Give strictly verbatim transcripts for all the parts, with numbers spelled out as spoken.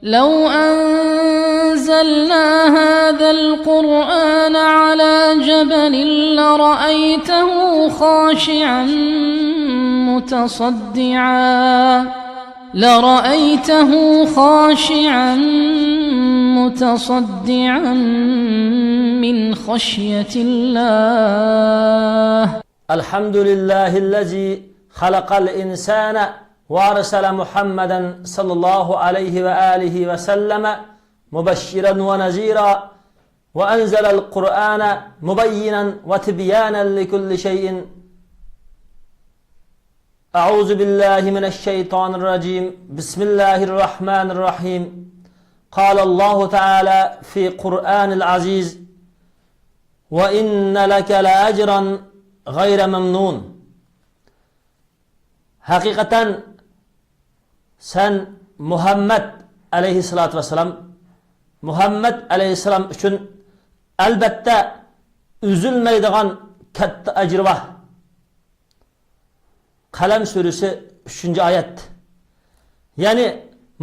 لو أنزلنا هذا القرآن على جبل لرأيته خاشعا متصدعا، لرأيته خاشعا متصدعا من خشية الله. الحمد لله الذي خلق الإنسان وأرسل محمدا صلى الله عليه وآله وسلم مبشرا ونذيرا، وأنزل القرآن مبينا وتبيانا لكل شيء. أعوذ بالله من الشيطان الرجيم. بسم الله الرحمن الرحيم. قال الله تعالى في قرآن العزيز: وإن لك لأجرا غير ممنون. ھەقىقەتەن سەن مۇھەممەد ئەلەيھىسسالاتۇ ۋەسسالام، مۇھەممەد ئەلەيھىسسالام ئۈچۈن ئەلبەتتە ئۈزۈلمەيدىغان كاتتا ئەجرى بار. قەلەم سۈرىسى، ئۈچىنچى ئايەت. يەنى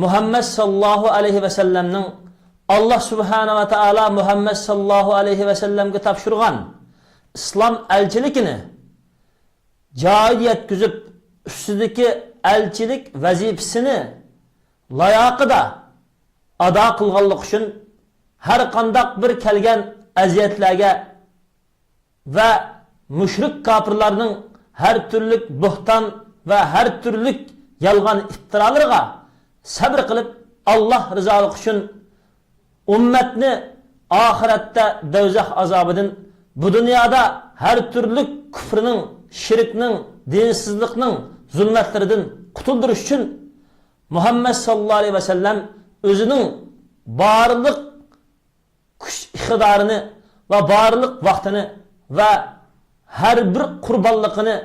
مۇھەممەد ساللاللاھۇ ئەلەيھى ۋەسەللەمنىڭ، ئاللا سۇبھانە ۋە تائالا مۇھەممەد ساللاللاھۇ ئەلەيھى ۋەسەللەمگە تاپشۇرغان ئىسلام ئەلچىلىكىنى جايىدا يەتكۈزۈپ، ئۈستىدىكى ئەلچىلىك ۋەزىپىسىنى لاياقىدا ئادا قىلغانلىقى ئۈچۈن ھەر قانداق بىر كەلگەن ئەزىيەتلەرگە ۋە مۇشرىك كاپىرلارنىڭ ھەر تۈرلۈك بوھتان ۋە ھەر تۈرلۈك يالغان ئىپتىرالىرىغا سەبرى قىلىپ، ئاللا رىزالىقى ئۈچۈن ئۈممەتنى ئاخىرەتتە دوزاخ ئازابىدىن، بۇ دۇنيادا ھەر تۈرلۈك كۇفرنىڭ، شىركنىڭ، دىنسىزلىقنىڭ زۇلمەتلىرىدىن قۇتۇلدۇرۇش ئۈچۈن مۇھەممەد ساللاللاھۇ ئەلەيھى ۋەسەللەم ئۆزىنىڭ بارلىق كۈچ ئىقتىدارىنى ۋە بارلىق ۋاقتىنى ۋە ھەر بىر قۇربانلىقىنى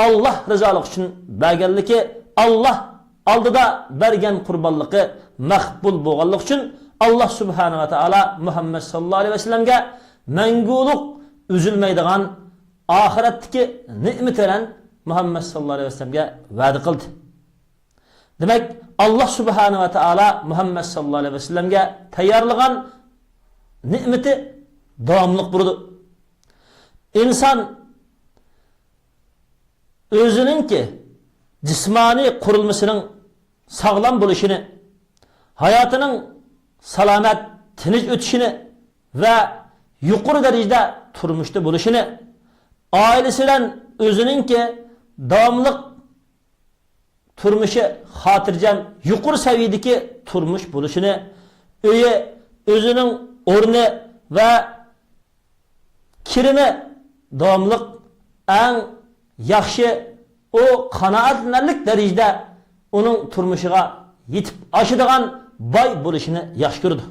ئاللا رىزالىقى ئۈچۈن بەرگەنلىكى، ئاللا ئالدىدا بەرگەن قۇربانلىقى مەقبۇل بولغانلىقى ئۈچۈن، ئاللا سۇبھانە ۋە تائالا مۇھەممەد ساللاللاھۇ ئەلەيھى ۋەسەللەمگە مەڭگۈلۈك ئۈزۈلمەيدىغان ئاخىرەتتىكى نېمىتى بىلەن مۇھەممەد ساللاللاھۇ ئەلەيھى ۋەسەللەمگە ۋەدە قىلدى. دېمەك، ئاللا سۇبھانە ۋە تائالا مۇھەممەد ساللاللاھۇ ئەلەيھى ۋەسەللەمگە تەييارلىغان نېمىتى داۋاملىق بولىدۇ. ئىنسان ئۆزىنىڭكى جىسمانىي قۇرۇلمىسىنىڭ ساغلام بولۇشىنى، ھاياتىنىڭ سالامەت، تىنچ ئۆتۈشىنى ۋە يۇقىرى دەرىجىدە تۇرمۇشتا بولۇشىنى، ئائىلىسى بىلەن ئۆزىنىڭكى داۋاملىق تۇرمۇشى خاتىرجەم، يۇقىرى سەۋىيەدىكى تۇرمۇش بولۇشىنى، ئۆيى، ئۆزىنىڭ ئورنى ۋە كىرىمى داۋاملىق ئەڭ ياخشى، ئۇ قانائەتلىنەرلىك دەرىجىدە ئۇنىڭ تۇرمۇشىغا يېتىپ ئاشىدىغان باي بولۇشىنى ياخشى كۆرىدۇ.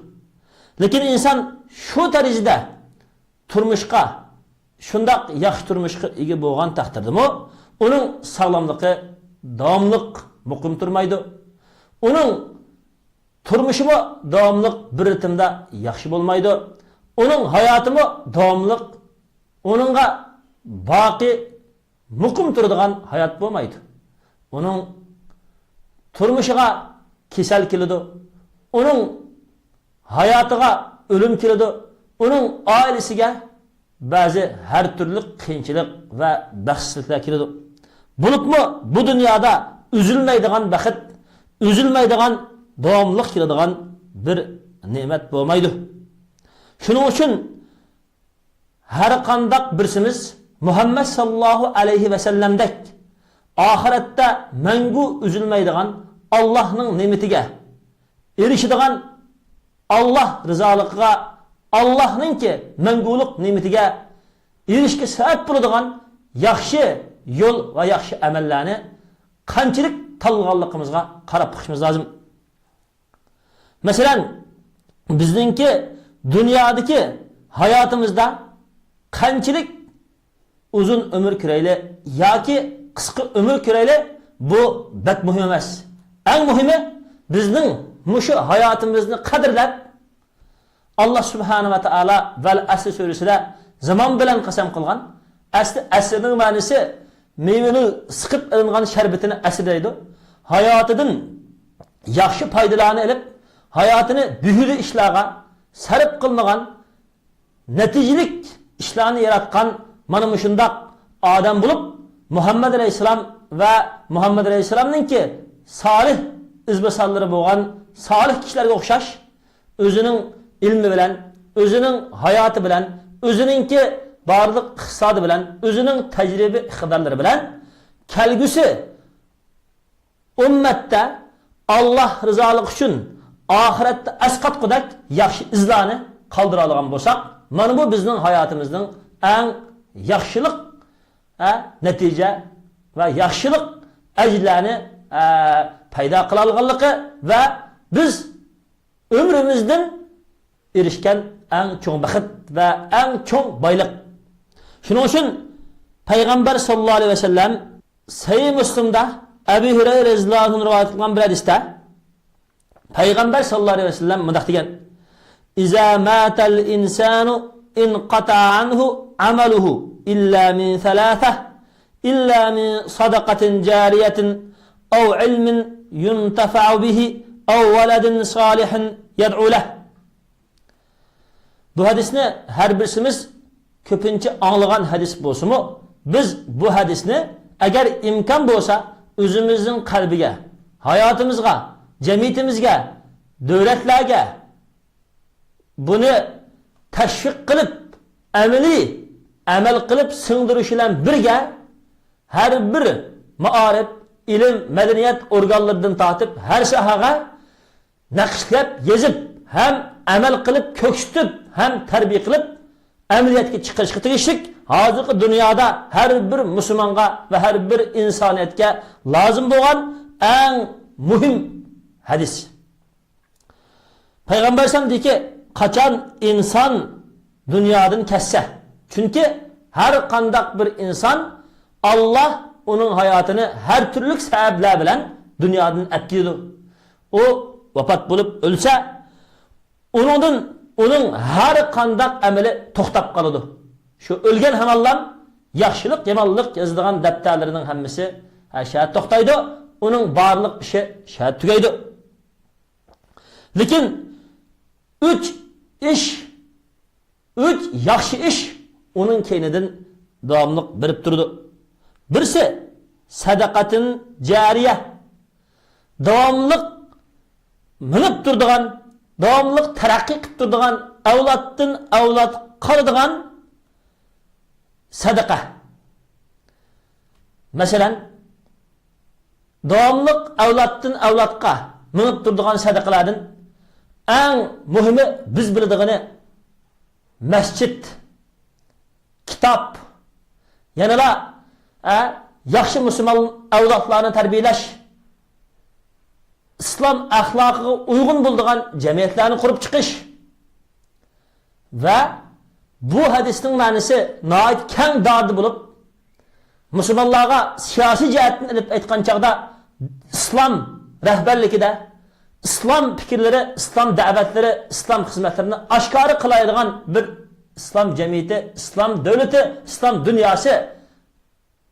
لېكىن ئىنسان شۇ دەرىجىدە تۇرمۇشقا، شۇنداق ياخشى تۇرمۇشقا ئىگە بولغان تەقدىردىمۇ، ئۇنىڭ ساغلاملىقى داۋاملىق مۇقىم تۇرمايدۇ. ئۇنىڭ تۇرمۇشىمۇ داۋاملىق بىر رىتىمدا ياخشى بولمايدۇ. ئۇنىڭ ھاياتىمۇ داۋاملىق ئۇنىڭغا باقىي مۇقىم تۇرىدىغان ھايات بولمايدۇ. ئۇنىڭ تۇرمۇشىغا كېسەل كېلىدۇ. ئۇنىڭ ھاياتىغا ئۆلۈم كېلىدۇ. ئۇنىڭ ئائىلىسىگە بەزى ھەر تۈرلۈك قىيىنچىلىق ۋە بەختسىزلىكلەر كېلىدۇ. بولۇپمۇ بۇ دۇنيادا ئۈزۈلمەيدىغان بەخت، ئۈزۈلمەيدىغان، داۋاملىق كېلىدىغان بىر نېمەت بولمايدۇ. شۇنىڭ ئۈچۈن ھەر قانداق بىرسىمىز مۇھەممەد ساللاللاھۇ ئەلەيھى ۋەسەللەمدەك ئاخىرەتتە مەڭگۈ ئۈزۈلمەيدىغان ئاللاھنىڭ نېمىتىگە ئېرىشىدىغان، ئاللاھ رىزالىقىغا، ئاللاھنىڭكى مەڭگۈلۈك نېمىتىگە ئېرىشىشكە سەۋەب بولىدىغان ياخشى يول ۋە ياخشى ئەمەللەرنى قانچىلىك تاللىغانلىقىمىزغا قاراپ بېقىشىمىز لازىم. مەسىلەن، بىزنىڭكى دۇنيادىكى ھاياتىمىزدا قانچىلىك ئۇزۇن ئۆمۈر كۆرەيلى ياكى قىسقا ئۆمۈر كۆرەيلى، بۇ بەك مۇھىم ئەمەس. ئەڭ مۇھىمى، بىزنىڭ مۇشۇ ھاياتىمىزنى قەدىرلەپ، ئاللا سۇبھانە ۋە تائالا ۋەل ئەسر سۈرىسىدە زامان بىلەن قەسەم قىلغان. ئەسلى ئەسرنىڭ مەنىسى مېۋىنىڭ سىقىپ ئېلىنغان شەربىتىنى ئەسر دەيدۇ. ھاياتىدىن ياخشى پايدىلارنى ئېلىپ، ھاياتىنى بىھۇدە ئىشلارغا سەرپ قىلمىغان، نەتىجىلىك ئىشلارنى ياراتقان مانا مۇشۇنداق ئادەم بولۇپ، مۇھەممەد ئەلەيھىسسالام ۋە مۇھەممەد ئەلەيھىسسالامنىڭكى سالىھ ئىزباسارلىرى بولغان سالىھ كىشىلەرگە ئوخشاش، ئۆزىنىڭ ئىلمى بىلەن، ئۆزىنىڭ ھاياتى بىلەن، ئۆزىنىڭكى بارلىق ئىقتىسادى بىلەن، ئۆزىنىڭ تەجرىبە ئىقتىدارلىرى بىلەن كەلگۈسى ئۈممەتتە ئاللاھ رىزالىقى ئۈچۈن ئاخىرەتتە ئەسقاتقۇدەك ياخشى ئىزلارنى قالدۇرالىغان بولساق، مانا بۇ بىزنىڭ ھاياتىمىزنىڭ ئەڭ ياخشىلىق، ھە، نەتىجە ۋە ياخشىلىق ئەجىرلەرنى، ھە، پەيدا قىلالىغانلىقى ۋە بىز ئۆمرىمىزدىن ئېرىشكەن ئەڭ چوڭ بەخت ۋە ئەڭ چوڭ بايلىق. شۇنىڭ ئۈچۈن پەيغەمبەر ساللاللاھۇ ئەلەيھى ۋەسەللەم سەھىھ مۇسلىمدا ئەبۇ ھۇرەيرە رەزىياللاھۇ ئەنھۇدىن رىۋايەت قىلغان بىر ھەدىستە پەيغەمبەر ساللاللاھۇ ئەلەيھى ۋەسەللەم مۇنداق دېگەن: إذا مات الإنسان انقطع عنه عمله إلا من ثلاثة، إلا من صدقة جارية أو علم ينتفع به أو ولد صالح يدعو له. بۇ ھەدىسنى ھەر بىرسىمىز كۆپىنچە ئاڭلىغان ھەدىس بولسىمۇ، بىز بۇ ھەدىسنى ئەگەر ئىمكان بولسا ئۆزىمىزنىڭ قەلبىگە، ھاياتىمىزغا، جەمئىيىتىمىزگە، دۆلەتلەرگە بۇنى تەشۋىق قىلىپ، ئەمەلىي ئەمەل قىلىپ سىڭدۈرۈش بىلەن بىرگە، ھەر بىر مائارىپ، ئىلىم، مەدەنىيەت ئورگانلىرىدىن تارتىپ ھەر ساھەگە نەقىشلەپ يېزىپ، ھەم ئەمەل قىلىپ كۆرسىتىپ، ھەم تەربىيە قىلىپ ئەمەلىيەتكە چىقىرىشقا تېگىشلىك ھازىرقى دۇنيادا ھەر بىر مۇسۇلمانغا ۋە ھەر بىر ئىنسانىيەتكە لازىم بولغان ئەڭ مۇھىم ھەدىس. پەيغەمبەر ئەلەيھىسسالام دېدىكى، قاچان ئىنسان دۇنيادىن كەتسە، چۈنكى ھەر قانداق بىر ئىنسان، ئاللاھ ئۇنىڭ ھاياتىنى ھەر تۈرلۈك سەۋەبلەر بىلەن دۇنيادىن ئەپ كېتىدۇ. ئۇ ۋاپات بولۇپ ئۆلسە، ئۇنىڭدىن ئۇنىڭ ھەر قانداق ئەمىلى توختاپ قالىدۇ. شۇ ئۆلگەن ھامانلام ياخشىلىق، يامانلىق يازىدىغان دەپتەرلىرىنىڭ ھەممىسى، ھە، شەھەت توختايدۇ، ئۇنىڭ بارلىق ئىشى شەھەت تۈگەيدۇ. لېكىن ئۈچ ئىش، ئۈچ ياخشى ئىش ئۇنىڭ كەينىدىن داۋاملىق بېرىپ تۇرىدۇ. بىرسى، سەدەقەتىن جارىيە. داۋاملىق مېڭىپ تۇرىدىغان، داۋاملىق تەرەققىي قىلىپ تۇرىدىغان، ئەۋلادتىن ئەۋلادقا قالىدىغان سەدىقە. مەسىلەن، داۋاملىق ئەۋلادتىن ئەۋلادقا مېڭىپ تۇرىدىغان سەدىقىلەردىن ئەڭ مۇھىمى بىز بىلىدىغىنى مەسچىت، كىتاب، يەنىلا، ئە، ياخشى مۇسۇلمان ئەۋلادلارنى تەربىيەلەش، ئىسلام ئەخلاقىغا ئۇيغۇن بولىدىغان جەمئىيەتلەرنى قۇرۇپ چىقىش ۋە بۇ ھەدىسنىڭ مەنىسى ناھايىتى كەڭ دائىرىدە بولۇپ، مۇسۇلمانلارغا سىياسىي جەھەتتىن ئېلىپ ئېيتقان چاغدا، ئىسلام رەھبەرلىكىدە ئىسلام پىكىرلىرى، ئىسلام دەۋەتلىرى، ئىسلام خىزمەتلىرىنى ئاشكارا قىلالايدىغان بىر ئىسلام جەمئىيىتى، ئىسلام دۆلىتى، ئىسلام دۇنياسى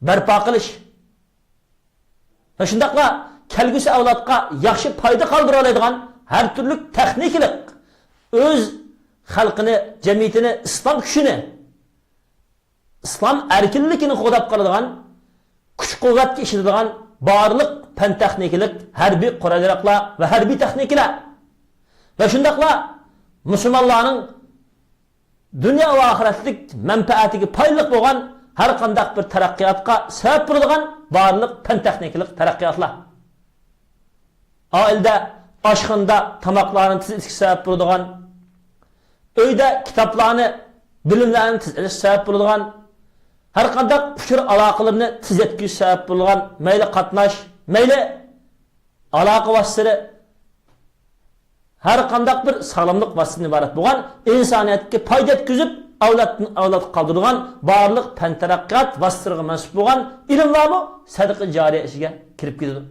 بەرپا قىلىش ۋە شۇنداقلا كەلگۈسى ئەۋلادقا ياخشى پايدا قالدۇرالايدىغان ھەر تۈرلۈك تېخنىكىلىق، ئۆز خەلقىنى، جەمئىيىتىنى، ئىسلام كۈچىنى، ئىسلام ئەركىنلىكىنى قوغداپ قالىدىغان، كۈچ-قۇۋۋەتكە ئىشلىتىدىغان بارلىق پەن-تېخنىكىلىق ھەربىي قورال-ياراغلار ۋە ھەربىي تېخنىكىلار ۋە شۇنداقلا مۇسۇلمانلارنىڭ دۇنيا ۋە ئاخىرەتلىك مەنپەئەتىگە پايدىلىق بولغان ھەر قانداق بىر تەرەققىياتقا سەۋەب بولىدىغان بارلىق پەن-تېخنىكىلىق تەرەققىياتلار. ئائىلىدە ئاشخانىدا تاماقلارنى تېز ئېتىشكە سەۋەب بولىدىغان، ئۆيدە كىتابلارنى، بىلىملەرنى تېز ئېلىشكە سەۋەب بولىدىغان، ھەر قانداق ئۇچۇر ئالاقىلىرىنى تېز يەتكۈزۈشكە سەۋەب بولىدىغان، مەيلى قاتناش، مەيلى ئالاقە ۋاسىتىلىرى، ھەر قانداق بىر ساغلاملىق ۋاسىتىدىن ئىبارەت بولغان، ئىنسانىيەتكە پايدا يەتكۈزۈپ، ئەۋلادتىن ئەۋلادقا قالدۇرىدىغان بارلىق پەن تەرەققىيات ۋاسىتىلىرىغا مەنسۇپ بولغان ئىلىملارمۇ سەدىقە جارىيە ئىچىگە كىرىپ كېتىدۇ.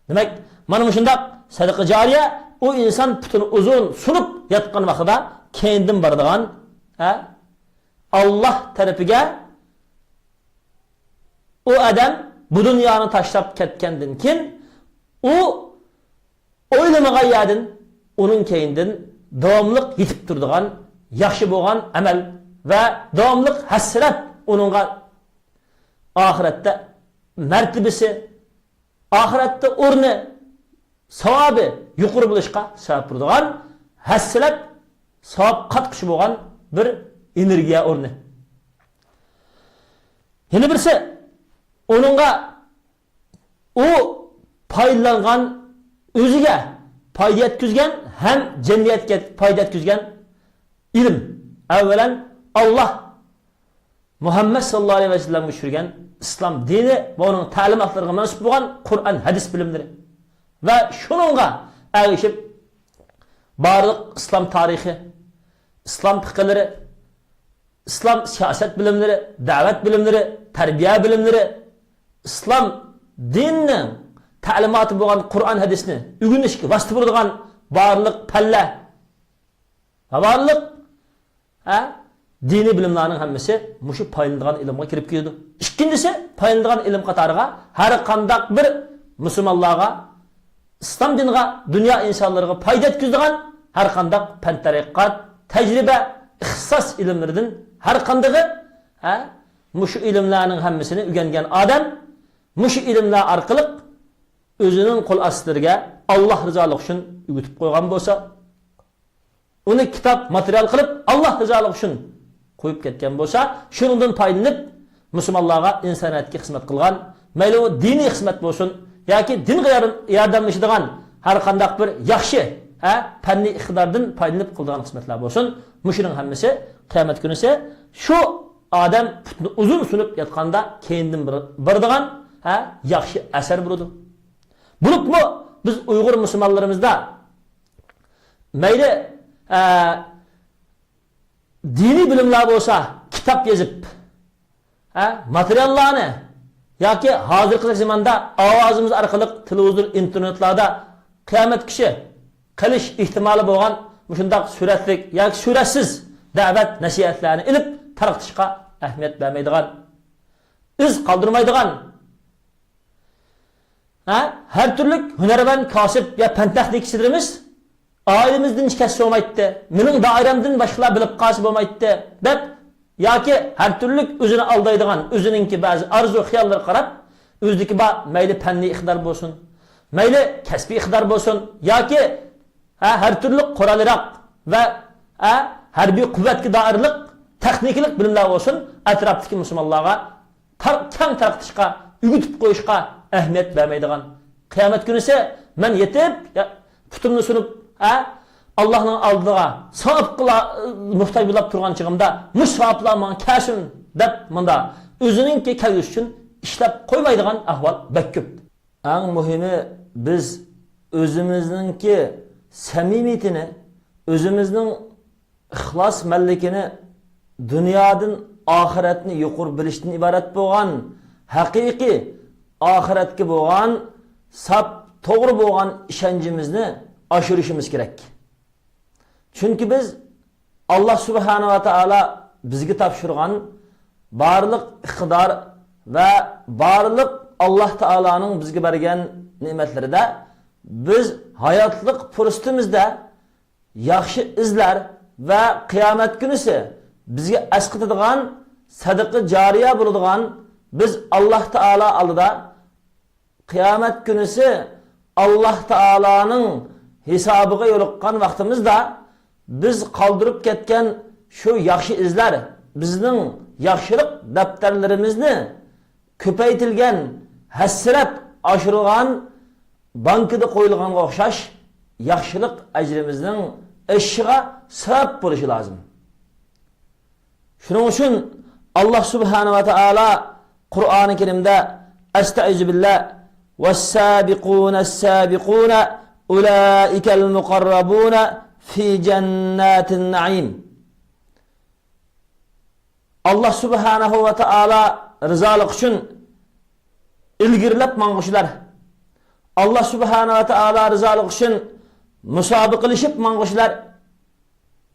دېمەك، مانا مۇشۇنداق سەدىقە جارىيە ئۇ ئىنسان پۇتىنى ئۇزۇن سۇنۇپ ياتقان ۋاقتىدا كەينىدىن بارىدىغان، ھە، ئاللاھ تەرىپىگە ئۇ ئادەم بۇ دۇنيانى تاشلاپ كەتكەندىن كېيىن ئۇ ئويلىمىغان يەردىن، ئۇنىڭ كەينىدىن داۋاملىق يېتىپ تۇرىدىغان، ياخشى بولغان ئەمەل ۋە داۋاملىق ھەسسىلەپ ئۇنىڭغا ئاخىرەتتە مەرتىۋىسى، ئاخىرەتتە ئورنى، ساۋابى يۇقىرى بولۇشقا سەۋەب بولىدىغان، ھەسسىلەپ ساۋاب قاتقۇچى بولغان بىر ئېنېرگىيە ئورنى. يەنە بىرسى، ئۇنىڭغا ئۇ پايدىلانغان، ئۆزىگە پايدا يەتكۈزگەن ھەم جەمئىيەتكە پايدا يەتكۈزگەن ئىلىم. ئەۋۋەلەن، ئاللاھ مۇھەممەد ساللاللاھۇ ئەلەيھى ۋەسەللەمگە چۈشۈرگەن ئىسلام دىنى ۋە ئۇنىڭ تەلىماتلىرىغا مەنسۇپ بولغان قۇرئان، ھەدىس بىلىملىرى ۋە شۇنىڭغا ئەگىشىپ بارلىق ئىسلام تارىخى، ئىسلام پىقىلىرى، ئىسلام سىياسەت بىلىملىرى، دەۋەت بىلىملىرى، تەربىيە بىلىملىرى، ئىسلام دىنىنىڭ تەلىماتى بولغان قۇرئان، ھەدىسنى ئۆگىنىشكە ۋاسىتە بولىدىغان بارلىق پەنلەر ۋە بارلىق ھە؟ دىنىي بىلىملەرنىڭ ھەممىسى مۇشۇ پايدىلىنىدىغان ئىلىمغا كىرىپ كېلىدۇ. ئىككىنچىسى، پايدىلىنىدىغان ئىلىم قاتارىغا ھەر قانداق بىر مۇسۇلمانلارغا، ئىسلام دىنىغا، دۇنيا ئىنسانلىرىغا پايدا يەتكۈزىدىغان ھەر قانداق پەن تەتقىقات، تەجرىبە، ئىختىساس ئىلىملىرىدىن ھەر قاندىقى، ھە؟ مۇشۇ ئىلىملەرنىڭ ھەممىسىنى ئۆگەنگەن ئادەم مۇشۇ ئىلىملەر ئارقىلىق ئۆزىنىڭ قول ئاستىلىرىگە ئاللاھ رىزالىقى ئۈچۈن ئۆگىتىپ قويغان بولسا، ئۇنى كىتاب، ماتېرىيال قىلىپ، ئاللاھ رىزالىقى ئۈچۈن قويۇپ كەتكەن بولسا، شۇنىڭدىن پايدىلىنىپ، مۇسۇلمانلارغا، ئىنسانىيەتكە خىزمەت قىلغان، مەيلى ئۇ دىنىي خىزمەت بولسۇن ياكى دىنغا يار-، ياردەملىشىدىغان ھەر قانداق بىر ياخشى، ھە، پەننىي ئىقتىداردىن پايدىلىنىپ قىلىدىغان خىزمەتلەر بولسۇن، مۇشۇنىڭ ھەممىسى قىيامەت كۈنىسى شۇ ئادەم پۇتىنى ئۇزۇن سۇنۇپ ياتقاندا كەينىدىن بار-، بارىدىغان، ھە، ياخشى ئەسەر بولىدۇ. بولۇپمۇ بىز ئۇيغۇر مۇسۇلمانلىرىمىزدا مەيلى، ئە، دىنىي بىلىملەر بولسا، كىتاب يېزىپ، ھە، ماتېرىياللارنى ياكى ھازىرقى زېماندا ئاۋازىمىز ئارقىلىق تېلېۋىزور، ئىنتېرنېتلاردا قىيامەت كۈنى قىلىش ئېھتىمالى بولغان مۇشۇنداق سۈرەتلىك ياكى سۈرەتسىز دەۋەت نەسىھەتلەرنى ئېلىپ تارقىتىشقا ئەھمىيەت بەرمەيدىغان، ئىز قالدۇرمايدىغان، ھە؟ ھەر تۈرلۈك ھۈنەرۋەن، كاسىپ يا پەن تېخنىكىچىلىرىمىز ئائىلىمىزدىن ھېچ كەتسە بولمايتتى، مېنىڭ دائىرەمدىن باشقىلار بىلىپ قالسا بولمايتتى، دەپ، ياكى ھەر تۈرلۈك ئۆزىنى ئالدايدىغان، ئۆزىنىڭكى بەزى ئارزۇ خىياللىرىغا قاراپ، ئۆزىدىكى بار مەيلى پەننىي ئىقتىدار بولسۇن، مەيلى كەسپىي ئىقتىدار بولسۇن ياكى ھە، ھەر تۈرلۈك قورال-ياراغ ۋە، ھە، ھەربىي قۇۋۋەتكە دائىرلىق تېخنىكىلىق بىلىملەر بولسۇن، ئەتراپتىكى مۇسۇلمانلارغا تار-، كەڭ تارقىتىشقا، ئۆگىتىپ قويۇشقا ئەھمىيەت بەرمەيدىغان. قىيامەت كۈنىسى مەن يېتىپ، يا، پۇتۇمنى سۇنۇپ، ھە، ئاللاھنىڭ ئالدىغا ساۋابقا موھتاج بولاپ تۇرغان چېغىمدا، مۇشۇ ساۋابلار ماڭا كەلسۇن دەپ، مۇندا ئۆزىنىڭكى كەلگۈسى ئۈچۈن ئىشلەپ قويمايدىغان ئەھۋال بەك كۆپ. ئەڭ مۇھىمى، بىز ئۆزىمىزنىڭكى سەمىمىيىتىنى، ئۆزىمىزنىڭ ئىخلاسمەنلىكىنى، دۇنيادىن ئاخىرەتنى يۇقىرى بىلىشتىن ئىبارەت بولغان ھەقىقىي ئاخىرەتكە بولغان ساپ، توغرا بولغان ئىشەنچىمىزنى ئاشۇرۇشىمىز كېرەك. چۈنكى بىز، ئاللا سۇبھانە ۋە تائالا بىزگە تاپشۇرغان بارلىق ئىقتىدار ۋە بارلىق ئاللا تائالانىڭ بىزگە بەرگەن نېمەتلىرىدە بىز ھاياتلىق پۇرسىتىمىزدە ياخشى ئىزلار ۋە قىيامەت كۈنىسى بىزگە ئەسقىتىدىغان، سەدىقە جارىيە بولىدىغان، بىز ئاللا تائالا ئالدىدا قىيامەت كۈنىسى ئاللا تائالانىڭ ھېسابىغا يولۇققان ۋاقتىمىزدا، بىز قالدۇرۇپ كەتكەن شۇ ياخشى ئىزلار بىزنىڭ ياخشىلىق دەپتەرلىرىمىزنى كۆپەيتىلگەن، ھەسسىلەپ ئاشۇرۇلغان، بانكىدا قويۇلغانغا ئوخشاش ياخشىلىق ئەجرىمىزنىڭ ئېشىشىغا سەۋەب بولۇشى لازىم. شۇنىڭ ئۈچۈن ئاللا سۇبھانە ۋە تائالا قۇرئانى كەرىمدە، ئەستەئىزۇ بىللا، ۋەسسابىقۇنەسسابىقۇنە ئۇلائىكەل مۇقەررەبۇنە فى جەنناتىن نەئىم. ئاللا سۇبھانەھۇ ۋە تائالا رىزالىقى ئۈچۈن ئىلگىرىلەپ ماڭغۇچىلار، ئاللا سۇبھانەھۇ ۋە تائالا رىزالىقى ئۈچۈن مۇسابىقىلىشىپ ماڭغۇچىلار،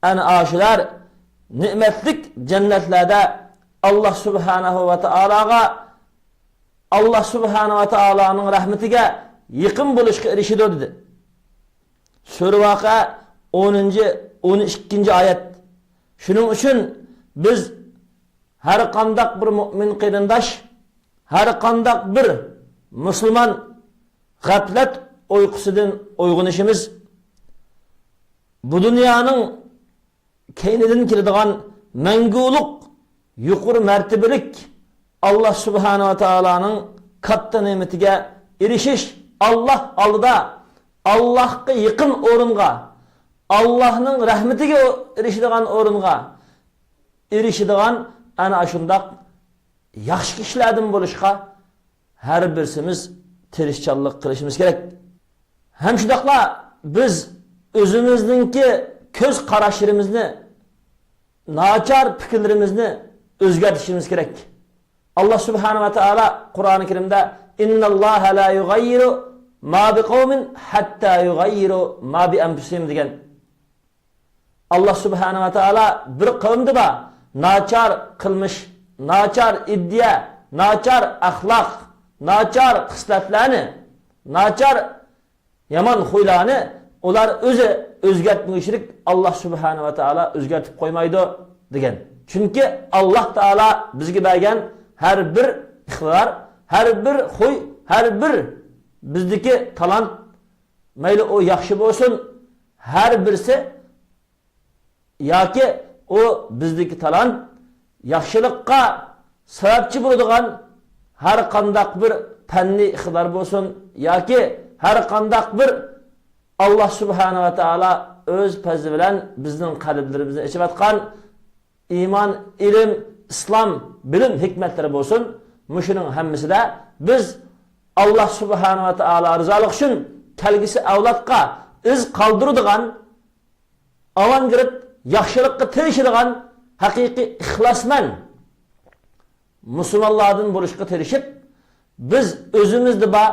ئەنە ئاشۇلار نېمەتلىك جەننەتلەردە ئاللا سۇبھانەھۇ ۋە تائالاغا، ئاللا سۇبھانەھۇ ۋە تائالانىڭ رەھمىتىگە يېقىن بولۇشقا ئېرىشىدۇ، دېدى. سۈرە ۋەقىئە ئونىنچى، ئون ئىككىنچى ئايەت. شۇنىڭ ئۈچۈن بىز ھەر قانداق بىر مۇئمىن قېرىنداش، ھەر قانداق بىر مۇسۇلمان غەپلەت ئۇيقۇسىدىن ئويغىنىشىمىز، بۇ دۇنيانىڭ كەينىدىن كېلىدىغان مەڭگۈلۈك يۇقىرى مەرتىبىلىك ئاللا سۇبھانەھۇ ۋە تائالانىڭ كاتتا نېمىتىگە ئېرىشىش، ئاللا ئالدىدا، ئاللاھقا يېقىن ئورۇنغا، ئاللاھنىڭ رەھمىتىگە ئېرىشىدىغان ئورۇنغا ئېرىشىدىغان ئەنە ئاشۇنداق ياخشى كىشىلەردىن بولۇشقا ھەر بىرسىمىز تىرىشچانلىق قىلىشىمىز كېرەك. ھەم شۇنداقلا بىز ئۆزىمىزنىڭكى كۆز قاراشلىرىمىزنى، ناچار پىكىرلىرىمىزنى ئۆزگەرتىشىمىز كېرەك. ئاللا سۇبھانەھۇ ۋە تائالا قۇرئانى كەرىمدە، «إن الله لا يغير ما بقوم حتى يغيروا ما بأنفسهم» دېگەن. ئاللا سۇبھانەھۇ ۋە تائالا بىر قەۋمدە بار ناچار قىلمىش، ناچار ئىدىيە، ناچار ئەخلاق، ناچار خىسلەتلەرنى، ناچار يامان خۇيلارنى ئۇلار ئۆزى ئۆزگەرتمىگۈچىلىك ئاللا سۇبھانەھۇ ۋە تائالا ئۆزگەرتىپ قويمايدۇ دېگەن. چۈنكى ئاللا تائالا بىزگە بەرگەن ھەر بىر ئىقتىدار، ھەر بىر خۇي، ھەر بىر بىزدىكى تالانت، مەيلى ئۇ ياخشى بولسۇن، ھەر بىرسى ياكى ئۇ بىزدىكى تالانت، ياخشىلىققا سەۋەبچى بولىدىغان ھەر قانداق بىر پەننىي ئىقتىدار بولسۇن ياكى ھەر قانداق بىر ئاللا سۇبھانەھۇ ۋە تائالا ئۆز پەزلى بىلەن بىزنىڭ قەلبلىرىمىزنى ئېچىۋاتقان ئىمان، ئىلىم، ئىسلام، بىلىم ھېكمەتلىرى بولسۇن، مۇشۇنىڭ ھەممىسىدە بىز ئاللا سۇبھانەھۇ ۋە تائالا رىزالىقى ئۈچۈن كەلگۈسى ئەۋلادقا ئىز قالدۇرىدىغان، ئاۋانگارت، ياخشىلىققا تىرىشىدىغان ھەقىقىي ئىخلاسمەن مۇسۇلمانلاردىن بولۇشقا تىرىشىپ، بىز ئۆزىمىزدە بار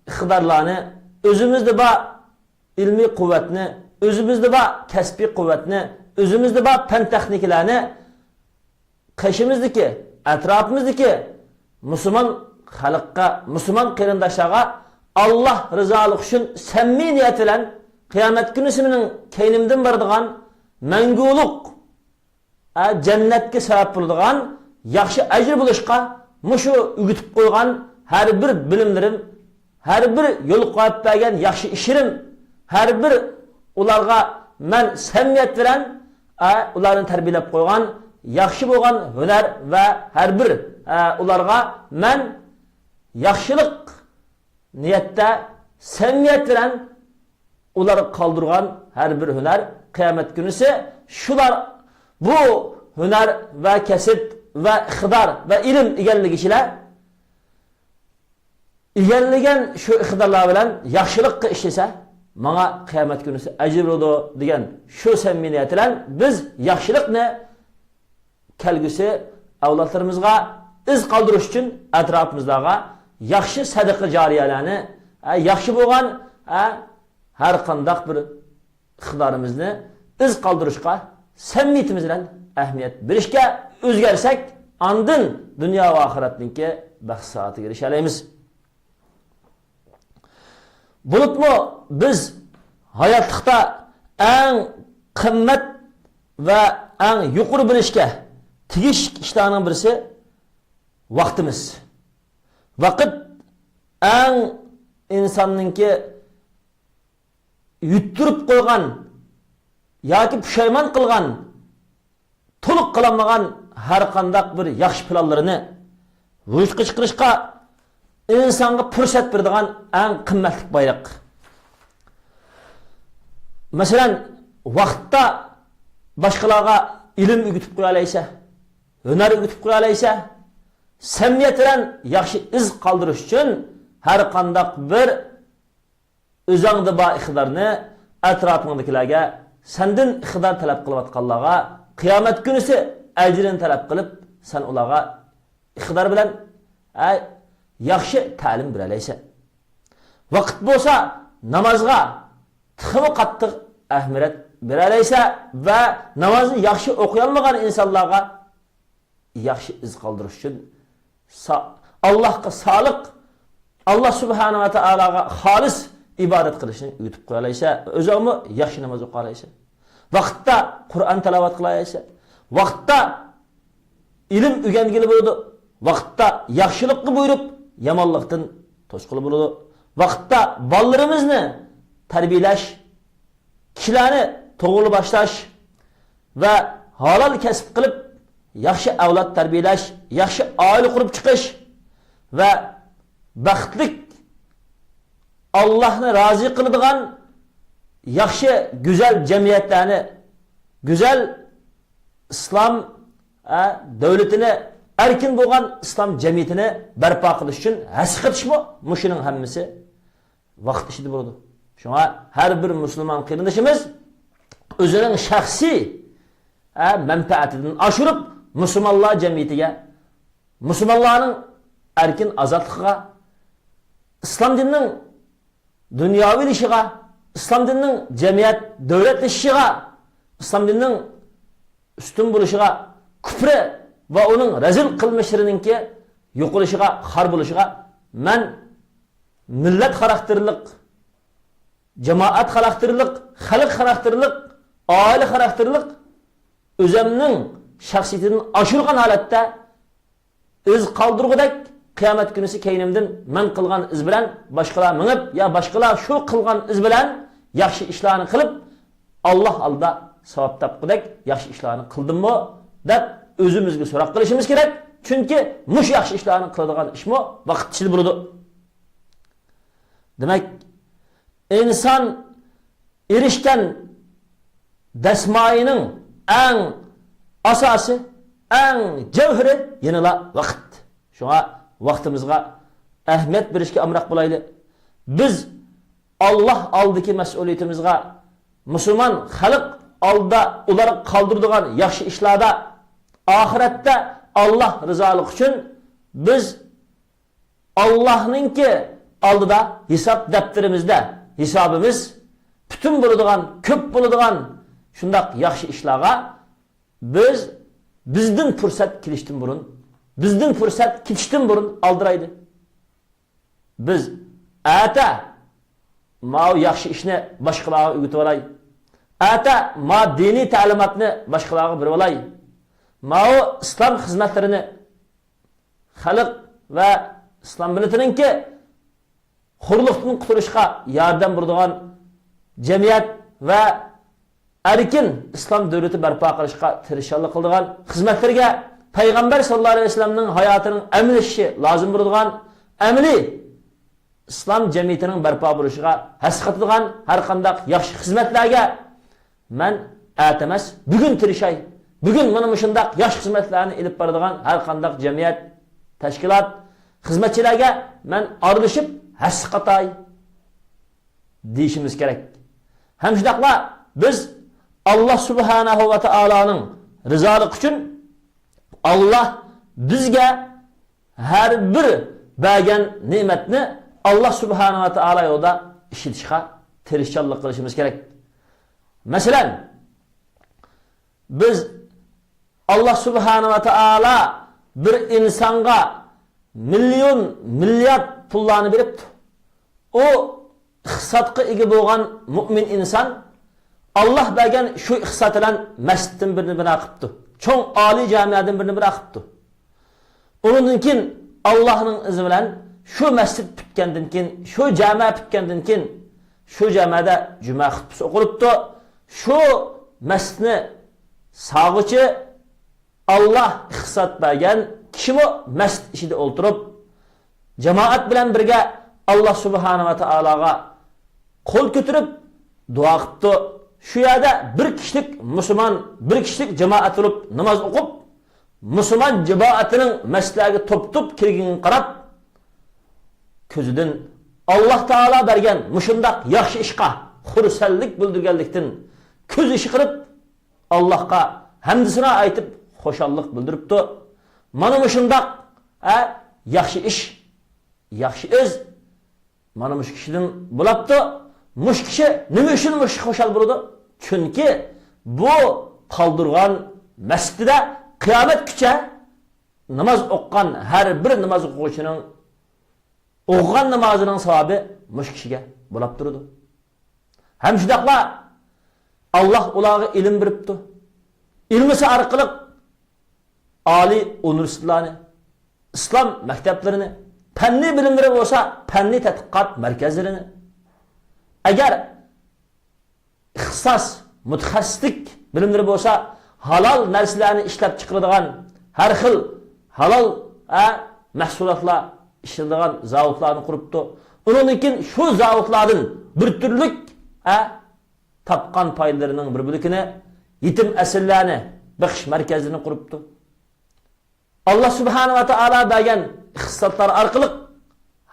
ئىقتىدارلارنى، ئۆزىمىزدە بار ئىلمىي قۇۋۋەتنى، ئۆزىمىزدە بار كەسپىي قۇۋۋەتنى، ئۆزىمىزدە بار پەن تېخنىكىلارنى قېشىمىزدىكى، ئەتراپىمىزدىكى مۇسۇلمان خەلققە، مۇسۇلمان قېرىنداشلارغا ئاللا رىزالىقى ئۈچۈن سەمىمىي نىيەت بىلەن قىيامەت كۈنى مېنىڭ كەينىمدىن بارىدىغان مەڭگۈلۈك، ئە، جەننەتكە سەۋەب بولىدىغان ياخشى ئەجىر بولۇشقا مۇشۇ ئۆگىتىپ قويغان ھەر بىر بىلىملىرىم، ھەر بىر يول قويۇپ بەرگەن ياخشى ئىشلىرىم، ھەر بىر ئۇلارغا مەن سەمىمىيەت بىلەن، ئە، ئۇلارنى تەربىيەلەپ قويغان ياخشى بولغان ھۈنەر ۋە ھەر بىر، ئە، ئۇلارغا مەن ياخشىلىق نىيەتتە، سەمىمىيەت بىلەن ئۇلارغا قالدۇرغان ھەر بىر ھۈنەر قىيامەت كۈنىسى شۇلار بۇ ھۈنەر ۋە كەسىپ ۋە ئىقتىدار ۋە ئىلىم ئىگىلىگۈچىلەر ئىگىلىگەن شۇ ئىقتىدارلار بىلەن ياخشىلىققا ئىشلىسە، ماڭا قىيامەت كۈنىسى ئەجىر بولىدۇ دېگەن شۇ سەمىمىي نىيەت بىلەن بىز ياخشىلىقنى كەلگۈسى ئەۋلادلىرىمىزغا ئىز قالدۇرۇش ئۈچۈن ئەتراپىمىزدىغا ياخشى سەدىقە جارىيەلەرنى، ھە، ياخشى بولغان، ھە، ھەر قانداق بىر ئىقتىدارىمىزنى ئىز قالدۇرۇشقا سەمىمىيىتىمىز بىلەن ئەھمىيەت بېرىشكە ئۆزگەرسەك، ئاندىن دۇنيا ۋە ئاخىرەتنىڭكى بەخت سائادىتىگە ئېرىشەلەيمىز. بولۇپمۇ بىز ھاياتلىقتا ئەڭ قىممەت ۋە ئەڭ يۇقىرى بىلىشكە تېگىشلىك ئىشلارنىڭ بىرسى ۋاقتىمىز. ۋاقىت ئەڭ ئىنساننىڭكى يۈتتۈرۈپ قويغان ياكى پۇشايمان قىلغان، تولۇق قىلالمىغان ھەر قانداق بىر ياخشى پىلانلىرىنى ۋۇجۇدقا چىقىرىشقا ئىنسانغا پۇرسەت بېرىدىغان ئەڭ قىممەتلىك بايلىق. مەسىلەن، ۋاقىتتا باشقىلارغا ئىلىم ئۆگىتىپ قويالايسەن، ھۈنەر ئۆگىتىپ قويالايسەن، سەمىمىيەت بىلەن ياخشى ئىز قالدۇرۇش ئۈچۈن ھەر قانداق بىر ئۆزۈڭدە بار ئىقتىدارنى ئەتراپىڭدىكىلەرگە، سەندىن ئىقتىدار تەلەپ قىلىۋاتقانلارغا، قىيامەت كۈنىسى ئەجرىنى تەلەپ قىلىپ، سەن ئۇلارغا ئىقتىدار بىلەن، ئە، ياخشى تەلىم بېرەلەيسەن. ۋاقىت بولسا نامازغا تېخىمۇ قاتتىق ئەھمىيەت بېرەلەيسەن ۋە نامازنى ياخشى ئوقۇيالمىغان ئىنسانلارغا ياخشى ئىز قالدۇرۇش ئۈچۈن سا-، ئاللاھقا سادىق، ئاللاھ سۇبھانەھۇ ۋە تائالاغا خالىس ئىبادەت قىلىشنى ئۆگىتىپ قويالايسەن، ئۆزۈڭمۇ ياخشى ناماز ئوقۇيالايسەن. ۋاقىتتا قۇرئان تىلاۋەت قىلالايسەن. ۋاقىتتا ئىلىم ئۆگەنگىلى بولىدۇ. ۋاقىتتا ياخشىلىققا بۇيرۇپ، يامانلىقتىن توسقىلى بولىدۇ. ۋاقىتتا بالىلىرىمىزنى تەربىيەلەش، كىشىلەرنى توغرا باشلاش ۋە ھالال كەسىپ قىلىپ، ياخشى ئەۋلاد تەربىيەلەش، ياخشى ئائىلە قۇرۇپ چىقىش ۋە بەختلىك، ئاللاھنى رازى قىلىدىغان ياخشى، گۈزەل جەمئىيەتلەرنى، گۈزەل ئىسلام، ئە، دۆلىتىنى، ئەركىن بولغان ئىسلام جەمئىيىتىنى بەرپا قىلىش ئۈچۈن ھەسسە قېتىشمۇ مۇشۇنىڭ ھەممىسى ۋاقىت ئىچىدە بولىدۇ. شۇڭا ھەر بىر مۇسۇلمان قېرىندىشىمىز ئۆزىنىڭ شەخسىي، ئە، مەنپەئەتىدىن ئاشۇرۇپ، مۇسۇلمانلار جەمئىيىتىگە، مۇسۇلمانلارنىڭ ئەركىن ئازادلىقىغا، ئىسلام دىنىنىڭ دۇنياۋىلىشىشىغا، ئىسلام دىنىنىڭ جەمئىيەت دۆلەتلىشىشىغا، ئىسلام دىنىنىڭ ئۈستۈن بولۇشىغا، كۇپرى ۋە ئۇنىڭ رەزىل قىلمىشلىرىنىڭكى يوقىلىشىغا، خار بولۇشىغا مەن مىللەت خاراكتېرلىق، جامائەت خاراكتېرلىق، خەلق خاراكتېرلىق، ئائىلە خاراكتېرلىق ئۆزەمنىڭ شەخسىيىتىدىن ئاشۇرغان ھالەتتە ئىز قالدۇرغۇدەك، قىيامەت كۈنىسى كەينىمدىن مەن قىلغان ئىز بىلەن باشقىلار مېڭىپ، يا باشقىلار شۇ قىلغان ئىز بىلەن ياخشى ئىشلارنى قىلىپ، ئاللاھ ئالدىدا ساۋاب تاپقۇدەك ياخشى ئىشلارنى قىلدىممۇ دەپ ئۆزىمىزگە سوراق قىلىشىمىز كېرەك. چۈنكى مۇشۇ ياخشى ئىشلارنى قىلىدىغان ئىشمۇ ۋاقىت ئىچىدە بولىدۇ. دېمەك، ئىنسان ئېرىشكەن دەسمايىنىڭ ئەڭ ئاساسى، ئەڭ جەۋھىرى يەنىلا ۋاقىت. شۇڭا ۋاقتىمىزغا ئەھمىيەت بېرىشكە ئامراق بولايلى. بىز ئاللاھ ئالدىدىكى مەسئۇلىيىتىمىزغا، مۇسۇلمان خەلق ئالدىدا ئۇلار قالدۇرىدىغان ياخشى ئىشلاردا، ئاخىرەتتە ئاللاھ رىزالىقى ئۈچۈن بىز ئاللاھنىڭكى ئالدىدا ھېساب دەپتىرىمىزدە ھېسابىمىز پۈتۈن بولىدىغان، كۆپ بولىدىغان شۇنداق ياخشى ئىشلارغا بىز، بىزدىن پۇرسەت كېلىشتىن بۇرۇن، بىزدىن پۇرسەت كېتىشتىن بۇرۇن ئالدىرايلى. بىز ئەتە ماۋۇ ياخشى ئىشنى باشقىلارغا ئۆگىتىۋالاي. ئەتە ماۋۇ دىنىي تەلىماتنى باشقىلارغا بېرىۋالاي. ماۋۇ ئىسلام خىزمەتلىرىنى خەلق ۋە ئىسلام مىللىتىنىڭكى خورلۇقتىن قۇتۇلۇشقا ياردەم بېرىدىغان جەمئىيەت ۋە ئەركىن ئىسلام دۆلىتى بەرپا قىلىشقا تىرىشچانلىق قىلىدىغان خىزمەتلىرىگە، پەيغەمبەر ساللاللاھۇ ئەلەيھى ۋەسەللەمنىڭ ھاياتىنىڭ ئەمەلىيلىشىشى لازىم بولىدىغان ئەمەلىي ئىسلام جەمئىيىتىنىڭ بەرپا بولۇشىغا ھەسسە قاتىدىغان ھەر قانداق ياخشى خىزمەتلەرگە مەن ئەتە ئەمەس، بۈگۈن تىرىشاي. بۈگۈن مانا مۇشۇنداق ياخشى خىزمەتلەرنى ئېلىپ بارىدىغان ھەر قانداق جەمئىيەت، تەشكىلات، خىزمەتچىلەرگە مەن ئارىلىشىپ ھەسسە قاتاي دېيىشىمىز كېرەك. ھەم شۇنداقلا بىز ئاللاھ سۇبھانەھۇ ۋە تائالانىڭ رىزالىقى ئۈچۈن، ئاللاھ بىزگە ھەر بىر بەرگەن نېمەتنى ئاللاھ سۇبھانەھۇ ۋە تائالا يولىدا ئىشلىتىشقا تىرىشچانلىق قىلىشىمىز كېرەك. مەسىلەن، بىز، ئاللاھ سۇبھانەھۇ ۋە تائالا بىر ئىنسانغا مىليون، مىليارد پۇللارنى بېرىپتۇ. ئۇ ئىقتىسادقا ئىگە بولغان مۇئمىن ئىنسان ئاللاھ بەرگەن شۇ ئىقتىساد بىلەن مەسچىتتىن بىرنى بىنا قىپتۇ. چوڭ ئالىي جامىئەدىن بىرنى بىنا قىپتۇ. ئۇنىڭدىن كېيىن ئاللاھنىڭ ئىزنى بىلەن شۇ مەسچىت پۈتكەندىن كېيىن، شۇ جامە پۈتكەندىن كېيىن، شۇ جامەدە جۈمە خۇتبىسى ئوقۇلۇپتۇ. شۇ مەسچىتنى ساغغۇچى، ئاللاھ ئىقتىساد بەرگەن كىشىمۇ مەسچىت ئىچىدە ئولتۇرۇپ، جامائەت بىلەن بىرگە ئاللاھ سۇبھانەھۇ ۋە تائالاغا قول كۆتۈرۈپ دۇئا قىپتۇ. شۇ يەردە بىر كىشىلىك مۇسۇلمان، بىر كىشىلىك جامائەت بولۇپ ناماز ئوقۇپ، مۇسۇلمان جامائىتىنىڭ مەسچىتلەرگە توپ-توپ كىرگىنىگە قاراپ، كۆزىدىن ئاللاھ تائالا بەرگەن مۇشۇنداق ياخشى ئىشقا خۇرسەنلىك بىلدۈرگەنلىكتىن كۆز يېشى قىلىپ، ئاللاھقا ھەمدۇسانا ئېيتىپ خۇشاللىق بىلدۈرۈپتۇ. مانا مۇشۇنداق، ئە، ياخشى ئىش، ياخشى ئىز مانا مۇشۇ كىشىدىن بولاپتۇ. مۇشۇ كىشى نېمە ئۈچۈن مۇشۇ خۇشال بولىدۇ؟ چۈنكى بۇ قالدۇرغان مەسچىتىدە قىيامەتكىچە ناماز ئوقۇغان ھەر بىر ناماز ئوقۇغۇچىنىڭ ئوقۇغان نامازىنىڭ ساۋابى مۇشۇ كىشىگە بولاپ تۇرىدۇ. ھەم شۇنداقلا ئاللاھ ئۇلارغا ئىلىم بېرىپتۇ. ئىلمىسى ئارقىلىق ئالىي ئۇنىۋېرسىتېتلارنى، ئىسلام مەكتەپلىرىنى، پەننىي بىلىملىرى بولسا پەننىي تەتقىقات مەركەزلىرىنى، ئەگەر ئىختىساس، مۇتەخەسسىسلىك بىلىملىرى بولسا ھالال نەرسىلەرنى ئىشلەپ چىقىرىدىغان، ھەر خىل ھالال، ئە، مەھسۇلاتلار ئىشلىتىدىغان زاۋۇتلارنى قۇرۇپتۇ. ئۇنىڭدىن كېيىن شۇ زاۋۇتلاردىن بىر تۈرلۈك، ئە، تاپقان پايلىرىنىڭ بىر بۆلىكىنى يېتىم ئەسىرلەرنى بېقىش مەركەزلىرىنى قۇرۇپتۇ. ئاللاھ سۇبھانە ۋە تائالا بەرگەن ئىختىساسلار ئارقىلىق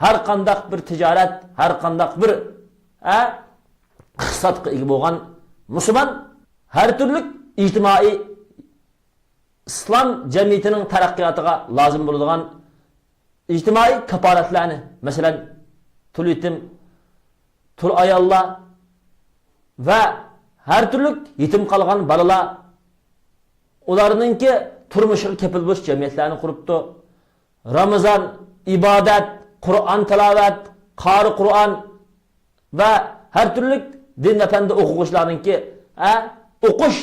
ھەر قانداق بىر تىجارەت، ھەر قانداق بىر، ئە، ئىختىساسقا ئىگە بولغان مۇسۇلمان ھەر تۈرلۈك ئىجتىمائىي ئىسلام جەمئىيىتىنىڭ تەرەققىياتىغا لازىم بولىدىغان ئىجتىمائىي كاپالەتلەرنى، مەسىلەن، تۇل يېتىم، تۇل ئاياللار ۋە ھەر تۈرلۈك يېتىم قالغان بالىلار، ئۇلارنىڭكى تۇرمۇشىغا كېپىل بولۇش جەمئىيەتلەرنى قۇرۇپتۇ. رامىزان، ئىبادەت، قۇرئان تىلاۋەت، قارى قۇرئان ۋە ھەر تۈرلۈك دىن ئەپەندى ئوقۇغۇچىلارنىڭكى، ئە، ئوقۇش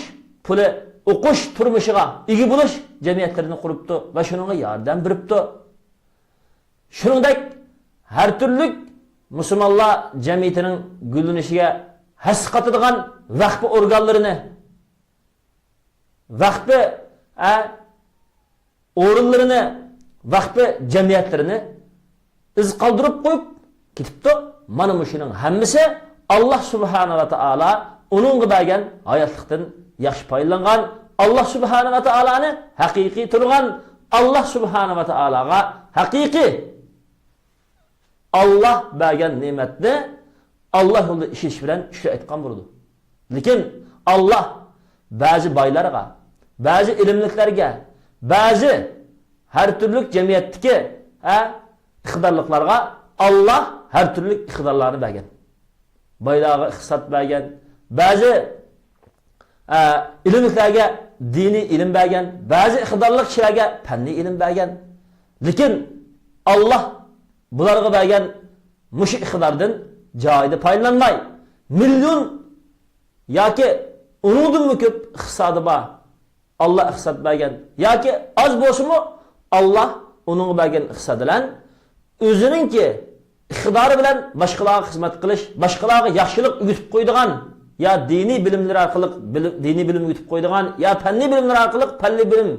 پۇلى، ئوقۇش تۇرمۇشىغا ئىگە بولۇش جەمئىيەتلىرىنى قۇرۇپتۇ ۋە شۇنىڭغا ياردەم بېرىپتۇ. شۇنىڭدەك ھەر تۈرلۈك مۇسۇلمانلار جەمئىيىتىنىڭ گۈللىنىشىگە ھەسسە قاتىدىغان ۋەخپە ئورگانلىرىنى، ۋەخپە، ئە، ئورۇنلىرىنى، ۋەخپە جەمئىيەتلىرىنى ئىز قالدۇرۇپ قويۇپ كېتىپتۇ. مانا مۇشۇنىڭ ھەممىسى ئاللاھ سۇبھانە ۋە تائالا ئۇنىڭغا بەرگەن ھاياتلىقتىن ياخشى پايدىلانغان، ئاللاھ سۇبھانە ۋە تائالانى ھەقىقىي تونۇغان، ئاللاھ سۇبھانە ۋە تائالاغا ھەقىقىي ئاللاھ بەرگەن نېمەتنى ئاللاھ يولىدا ئىشلىتىش بىلەن ئىشلەيدىغان بولىدۇ. لېكىن ئاللاھ بەزى بايلارغا، بەزى ئىلىملىكلەرگە، بەزى ھەر تۈرلۈك جەمئىيەتتىكى، ھە، ئىقتىدارلىقلارغا ئاللاھ ھەر تۈرلۈك ئىقتىدارلارنى بەرگەن. بايلارغا ئىقتىساد بەرگەن، بەزى ئە، ئىلىملىكلەرگە دىنىي ئىلىم بەرگەن، بەزى ئىقتىدارلىق كىشىلەرگە پەننىي ئىلىم بەرگەن. لېكىن ئاللاھ بۇلارغا بەرگەن مۇشۇ ئىقتىداردىن جايىدا پايدىلانماي، مىليون ياكى ئۇنىڭدىنمۇ كۆپ ئىقتىسادى بار، ئاللاھ ئىقتىساد بەرگەن ياكى ئاز بولسىمۇ، ئاللاھ ئۇنىڭغا بەرگەن ئىقتىساد بىلەن ئۆزىنىڭكى ئىقتىدارى بىلەن باشقىلارغا خىزمەت قىلىش، باشقىلارغا ياخشىلىق ئۆگىتىپ قويىدىغان يا دىنىي بىلىملىرى ئارقىلىق بىلىم، دىنىي بىلىم ئۆگىتىپ قويىدىغان يا پەننىي بىلىملىرى ئارقىلىق پەننىي بىلىم،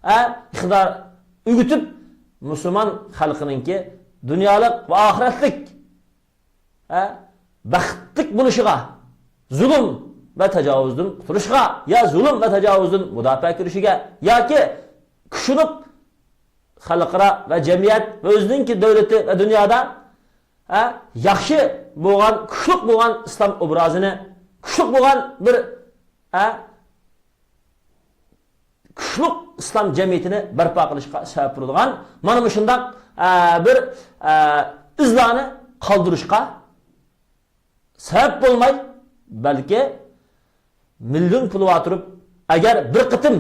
ئە، ئىقتىدار ئۆگىتىپ، مۇسۇلمان خەلقىنىڭكى دۇنيالىق ۋە ئاخىرەتلىك، ئە، بەختلىك بولۇشىغا، زۇلۇم ۋە تاجاۋۇزدىن قۇتۇلۇشىغا يا زۇلۇم ۋە تاجاۋۇزدىن مۇداپىئە كۆرۈشىگە ياكى كۈچىنىپ خەلقئارا ۋە جەمئىيەت ۋە ئۆزىنىڭكى دۆلىتى ۋە دۇنيادا، ھە، ياخشى بولغان، كۈچلۈك بولغان ئىسلام ئوبرازىنى، كۈچلۈك بولغان بىر، ھە، كۈچلۈك ئىسلام جەمئىيىتىنى بەرپا قىلىشقا سەۋەب بولىدىغان مانا مۇشۇنداق، ئە، بىر، ئە، ئىزلارنى قالدۇرۇشقا سەۋەب بولماي، بەلكى مىليون پۇلى بار تۇرۇپ، ئەگەر بىر قېتىم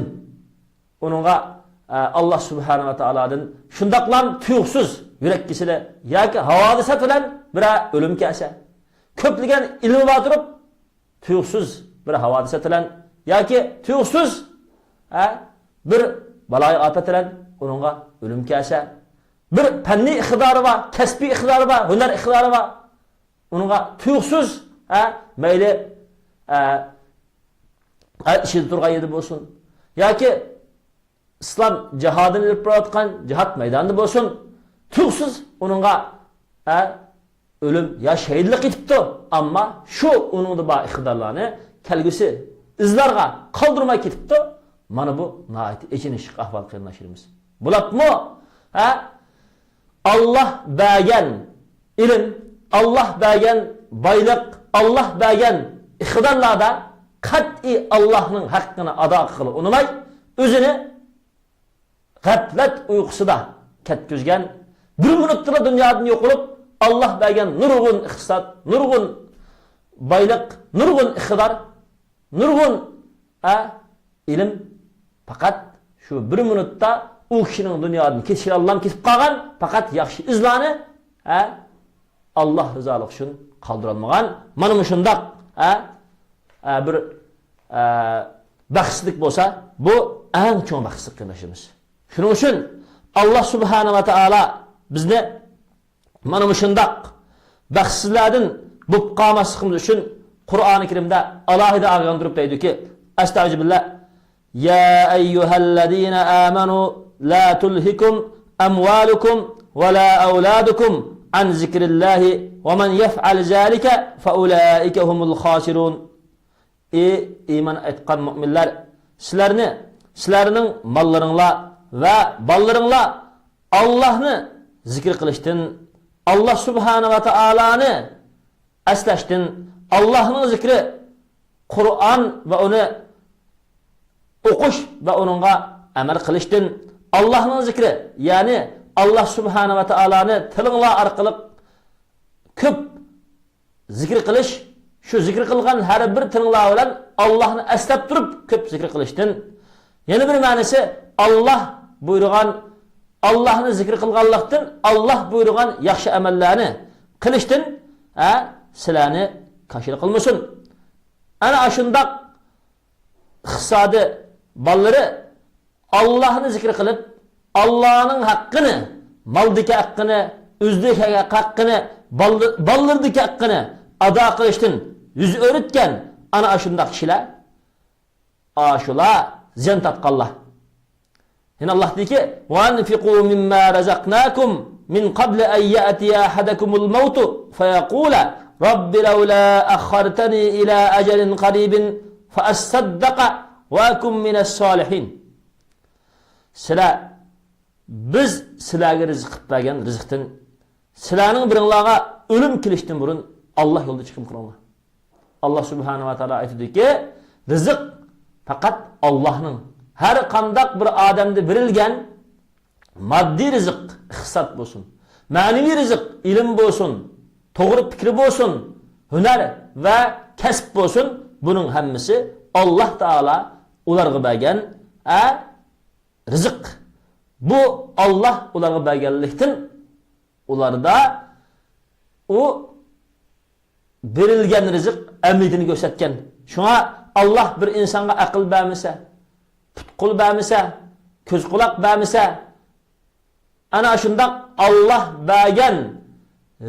ئۇنىڭغا، ئە، ئاللا سۇبھانە ۋە تائالادىن شۇنداقلام تۇيۇقسىز يۈرەك كېسىلى ياكى ھاۋادىسەت بىلەن بىرەر ئۆلۈم كەلسە، كۆپلىگەن ئىلمى بار تۇرۇپ، تۇيۇقسىز بىر ھاۋادىسەت بىلەن ياكى تۇيۇقسىز، ئە، بىر بالايىئاپەت بىلەن ئۇنىڭغا ئۆلۈم كەلسە، بىر پەننىي ئىقتىدارى بار، كەسپىي ئىقتىدارى بار، ھۈنەر ئىقتىدارى بار، ئۇنىڭغا تۇيۇقسىز، ھە، مەيلى، ئە، ئە، ئىچىدە تۇرغان يېرىدە بولسۇن ياكى ئىسلام جىھادىنى ئېلىپ بارىۋاتقان جىھاد مەيدانىدا بولسۇن، تۇيۇقسىز ئۇنىڭغا، ئە، ئۆلۈم يا شەھىدلىك يېتىپتۇ. ئەمما شۇ ئۇنىڭدا بار ئىقتىدارلارنى كەلگۈسى ئىزلارغا قالدۇرماي كېتىپتۇ. مانا بۇ ناھايىتى ئېچىنىشلىق ئەھۋال، قېرىنداشلىرىمىز. بولۇپمۇ، ھە، ئاللا بەرگەن ئىلىم، ئاللا بەرگەن بايلىق، ئاللا بەرگەن ئىقتىدارلاردا قەتئىي ئاللانىڭ ھەققىنى ئادا قىلغىلى ئۇنىماي، ئۆزىنى غەپلەت ئۇيقۇسىدا كەتكۈزگەن، بىر مىنۇتتىلا دۇنيادىن يوقىلىپ، ئاللا بەرگەن نۇرغۇن ئىقتىساد، نۇرغۇن بايلىق، نۇرغۇن ئىقتىدار، نۇرغۇن، ئە، ئىلىم پەقەت شۇ بىر مىنۇتتا ئۇ كىشىنىڭ دۇنيادىن كېتىشىگە ئاللام كېتىپ قالغان، پەقەت ياخشى ئىزلارنى، ئە، ئاللا رىزالىقى ئۈچۈن قالدۇرالمىغان مانا مۇشۇنداق، ئە، ئە، بىر، ئە، بەختسىزلىك بولسا، بۇ ئەڭ چوڭ بەختسىزلىك، قېرىنداشلىرىمىز. شۇنىڭ ئۈچۈن ئاللا سۇبھانە ۋە تائالا بىزنى مانا مۇشۇنداق بەختسىزلەردىن بولۇپ قالماسلىقىمىز ئۈچۈن قۇرئانى كەرىمدە ئالاھىدە ئاگاھلاندۇرۇپ دەيدۇكى، ئەستەئىزۇبىللا، يا أيها الذين آمنوا لا تلهكم أموالكم ولا أولادكم عن ذكر الله ومن يفعل ذلك فأولئك هم الخاسرون. ئى ئىمان ئېيتقان مۆمىنلەر، سىلەرنى، سىلەرنىڭ ماللىرىڭلار ۋە بالىلىرىڭلار ئاللاھنى زىكىر قىلىشتىن، ئاللا سۇبھانە ۋە تائالانى ئەسلەشتىن، ئاللاھنىڭ زىكرى، قۇرئان ۋە ئۇنى ئوقۇش ۋە ئۇنىڭغا ئەمەل قىلىشتىن، ئاللاھنىڭ زىكرى، يەنى ئاللا سۇبھانە ۋە تائالانى تىلىڭلار ئارقىلىق كۆپ زىكىر قىلىش، شۇ زىكىر قىلغان ھەر بىر تىلىڭلار بىلەن ئاللاھنى ئەسلەپ تۇرۇپ كۆپ زىكىر قىلىشتىن، يەنە بىر مەنىسى، ئاللا بۇيرۇغان، ئاللاھنى زىكىر قىلغانلىقتىن، ئاللا بۇيرۇغان ياخشى ئەمەللەرنى قىلىشتىن، ھە، سىلەرنى كاشىلا قىلمىسۇن. ئەنە ئاشۇنداق ئىقتىسادىي بالىلىرى ئاللاھنى زىكىر قىلىپ، ئاللانىڭ ھەققىنى، مالدىكى ھەققىنى، ئۆزىدىكى ھەققىنى، بالىلىرىدىكى ھەققىنى ئادا قىلىشتىن يۈز ئۆرۈتكەن ئەنە ئاشۇنداق كىشىلەر، ئاشۇلار زىيان تارتقانلار. يەنە ئاللا دەيدىكى، وأنفقوا مما رزقناكم من قبل أن يأتي أحدكم الموت فيقول رب لولا أخرتني إلى أجل قريب فأصدق وأكن من الصالحين. سىلەر، بىز سىلەرگە رىزىق قىلىپ بەرگەن رىزىقتىن سىلەرنىڭ بىرىڭلارغا ئۆلۈم كېلىشتىن بۇرۇن ئاللا يولىدا چىقىم قىلىڭلار. ئاللا سۇبھانە ۋە تائالا ئېيتىدۇكى، رىزىق پەقەت ئاللانىڭ. ھەر قانداق بىر ئادەمدە بېرىلگەن ماددىي رىزىق، ئىقتىساد بولسۇن، مەنىۋى رىزىق، ئىلىم بولسۇن، توغرا پىكرى بولسۇن، ھۈنەر ۋە كەسىپ بولسۇن، بۇنىڭ ھەممىسى ئاللا تائالا ئۇلارغا بەرگەن، ئە، رىزىق. بۇ ئاللا ئۇلارغا بەرگەنلىكتىن، ئۇلاردا ئۇ بېرىلگەن رىزىق ئەمەلىيىتىنى كۆرسەتكەن. شۇڭا ئاللا بىر ئىنسانغا ئەقىل بەرمىسە، پۇت-قول بەرمىسە، كۆز-قۇلاق بەرمىسە، ئەنە شۇنداق ئاللا بەرگەن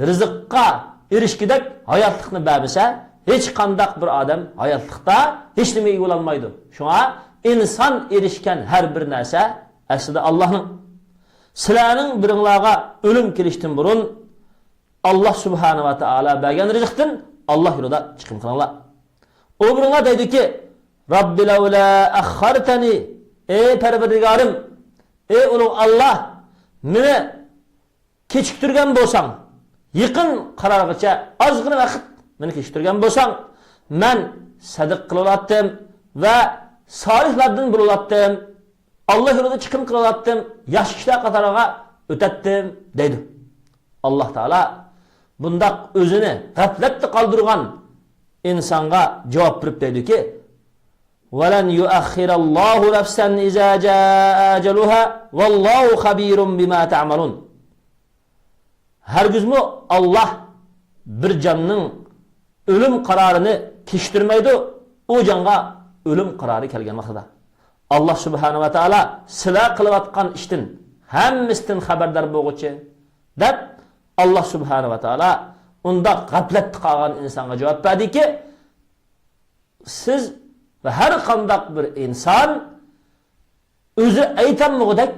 رىزىققا ئېرىشكۈدەك ھاياتلىقنى بەرمىسە، ھېچقانداق بىر ئادەم ھاياتلىقتا ھېچنېمىگە ئىگە بولالمايدۇ. شۇڭا ئىنسان ئېرىشكەن ھەر بىر نەرسە ئەسلىدە ئاللانىڭ. سىلەرنىڭ بىرىڭلارغا ئۆلۈم كېلىشتىن بۇرۇن، ئاللا سۇبھانە ۋە تائالا بەرگەن رىزىقتىن ئاللا يولىدا چىقىم قىلىڭلار. ئۇ بىرىڭلار دەيدۇكى، رەببى لەۋلا ئەخخەرتەنى، ئەي پەرۋەردىگارىم، ئەي ئۇلۇغ ئاللا، مېنى كېچىكتۈرگەن بولساڭ، يېقىن قارارغىچە ئازغىنە ۋاقىت مېنى كېچىكتۈرگەن بولساڭ، مەن سەدىقە قىلىۋالاتتىم ۋە سالىھلاردىن بولۇۋالاتتىم. ئاللا يولىدا چىقىم قىلىۋاتتىم، ياخشى كىشىلەر قاتارىغا ئۆتەتتىم، دەيدۇ. ئاللا تائالا بۇنداق ئۆزىنى غەپلەتتە قالدۇرغان ئىنسانغا جاۋاب بېرىپ دەيدۇكى، ۋەلەن يۇئەخخىرەللاھۇ نەفسەن ئىزا جائە ئەجەلۇھا ۋەللاھۇ خەبىرۇم بىما تەئمەلۇن. ھەرگىزمۇ ئاللا بىر جاننىڭ ئۆلۈم قارارىنى كېچىكتۈرمەيدۇ، ئۇ جانغا ئۆلۈم قارارى كەلگەن ۋاقتىدا. ئاللا سۇبھانە ۋە تائالا سىلەر قىلىۋاتقان ئىشتىن ھەممىسىدىن خەۋەردار بولغۇچى، دەپ، ئاللا سۇبھانە ۋە تائالا ئۇنداق غەپلەتتە قالغان ئىنسانغا جاۋاب بەردىكى، سىز ۋە ھەر قانداق بىر ئىنسان ئۆزى ئېيتالمىغۇدەك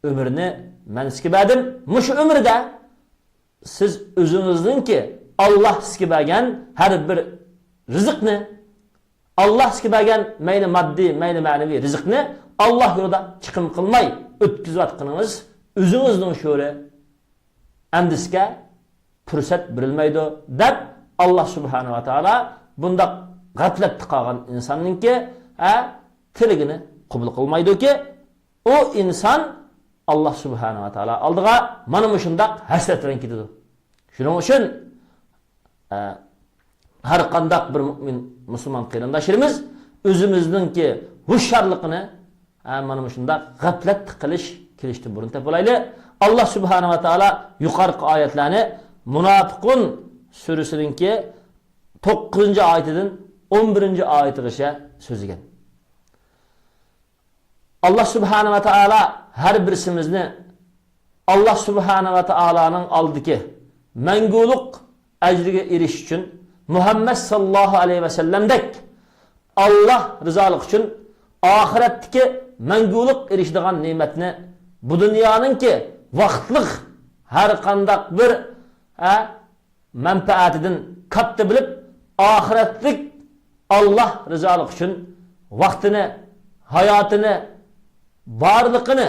ئۆمۈرنى مەن سىزگە بەردىم. مۇشۇ ئۆمۈردە سىز ئۆزىڭىزنىڭكى ئاللا سىزگە بەرگەن ھەر بىر رىزىقنى، ئاللا سىزگە بەرگەن مەيلى ماددىي، مەيلى مەنىۋى رىزىقنى ئاللا يولىدا چىقىم قىلماي ئۆتكۈزۈۋاتقىنىڭىز ئۆزىڭىزنىڭ شورى. ئەمدى سىزگە پۇرسەت بېرىلمەيدۇ، دەپ، ئاللا سۇبھانە ۋە تائالا بۇنداق غەپلەتتە قالغان ئىنساننىڭكى، ھە، تىلىگىنى قوبۇل قىلمايدۇكى، ئۇ ئىنسان ئاللا سۇبھانە ۋە تائالا ئالدىغا مانا مۇشۇنداق ھەسرەت بىلەن كېتىدۇ. شۇنىڭ ئۈچۈن، ئە، ھەر قانداق بىر مۇئمىن، مۇسۇلمان قېرىنداشلىرىمىز ئۆزىمىزنىڭكى ھوشيارلىقىنى، ئە، مانا مۇشۇنداق غەپلەت قىلىش كېلىشتىن بۇرۇن تېپىۋالايلى. ئاللا سۇبھانە ۋە تائالا يۇقىرىقى ئايەتلەرنى مۇناپىقۇن سۈرىسىنىڭكى توققۇزىنچى ئايىتىدىن ئون بىرىنچى ئايىتىغىچە سۆزلىگەن. ئاللا سۇبھانە ۋە تائالا ھەر بىرسىمىزنى ئاللا سۇبھانە ۋە تائالانىڭ ئالدىدىكى مەڭگۈلۈك ئەجرىگە ئېرىشىش ئۈچۈن مۇھەممەد ساللاللاھۇ ئەلەيھى ۋەسەللەمدەك ئاللا رىزالىقى ئۈچۈن ئاخىرەتتىكى مەڭگۈلۈك ئېرىشىدىغان نېمەتنى بۇ دۇنيانىڭكى ۋاقىتلىق ھەر قانداق بىر، ھە، مەنپەئەتىدىن كاتتا بىلىپ، ئاخىرەتلىك ئاللا رىزالىقى ئۈچۈن ۋاقتىنى، ھاياتىنى، بارلىقىنى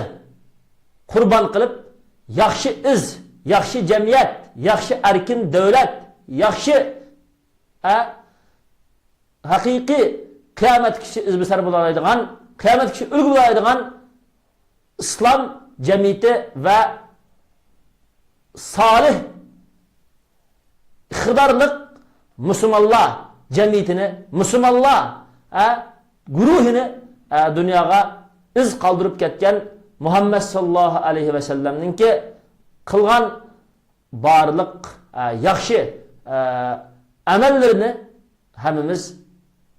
قۇربان قىلىپ، ياخشى ئىز، ياخشى جەمئىيەت، ياخشى ئەركىن دۆلەت، ياخشى، ئە، ھەقىقىي قىيامەتكىچە ئىزباسار بولالايدىغان، قىيامەتكىچە ئۈلگە بولالايدىغان ئىسلام جەمئىيىتى ۋە سالىھ ئىقتىدارلىق مۇسۇلمانلار جەمئىيىتىنى، مۇسۇلمانلار، ئە، گۇرۇھىنى، ئە، دۇنياغا ئىز قالدۇرۇپ كەتكەن مۇھەممەد ساللاللاھۇ ئەلەيھى ۋەسەللەمنىڭكى قىلغان بارلىق، ئە، ياخشى، ئە، ئەمەللىرىنى ھەممىمىز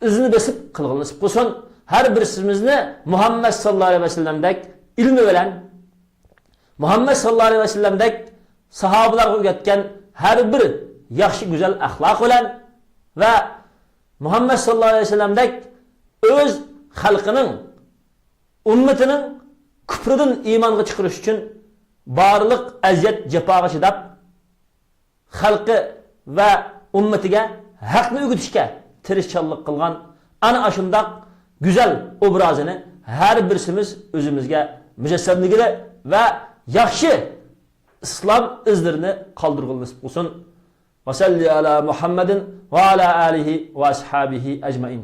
ئىزىنى بېسىپ قىلغىلى نېسىپ قىلسۇن. ھەر بىرسىمىزنى مۇھەممەد ساللاللاھۇ ئەلەيھى ۋەسەللەمدەك ئىلمى بىلەن، مۇھەممەد ساللاللاھۇ ئەلەيھى ۋەسەللەمدەك ساھابىلەرگە ئۆگەتكەن ھەر بىر ياخشى، گۈزەل ئەخلاق بىلەن ۋە مۇھەممەد ساللاللاھۇ ئەلەيھى ۋەسەللەمدەك ئۆز خەلقىنىڭ، ئۈممىتىنىڭ كۇپرىدىن ئىمانغا چىقىرىش ئۈچۈن بارلىق ئەزىيەت، جاپاغا چىداپ، خەلقى ۋە ئۈممىتىگە ھەقنى ئۆگىتىشكە تىرىشچانلىق قىلغان ئەنە ئاشۇنداق گۈزەل ئوبرازىنى ھەر بىرسىمىز ئۆزىمىزگە مۇجەسسەملىگىلى ۋە ياخشى ئىسلام ئىزلىرىنى قالدۇرغىلى نېسىپ قىلسۇن. ۋەسەللى ئەلا مۇھەممەدىن ۋە ئەلا ئالىھى ۋە ئەسھابىھى ئەجمەئىن.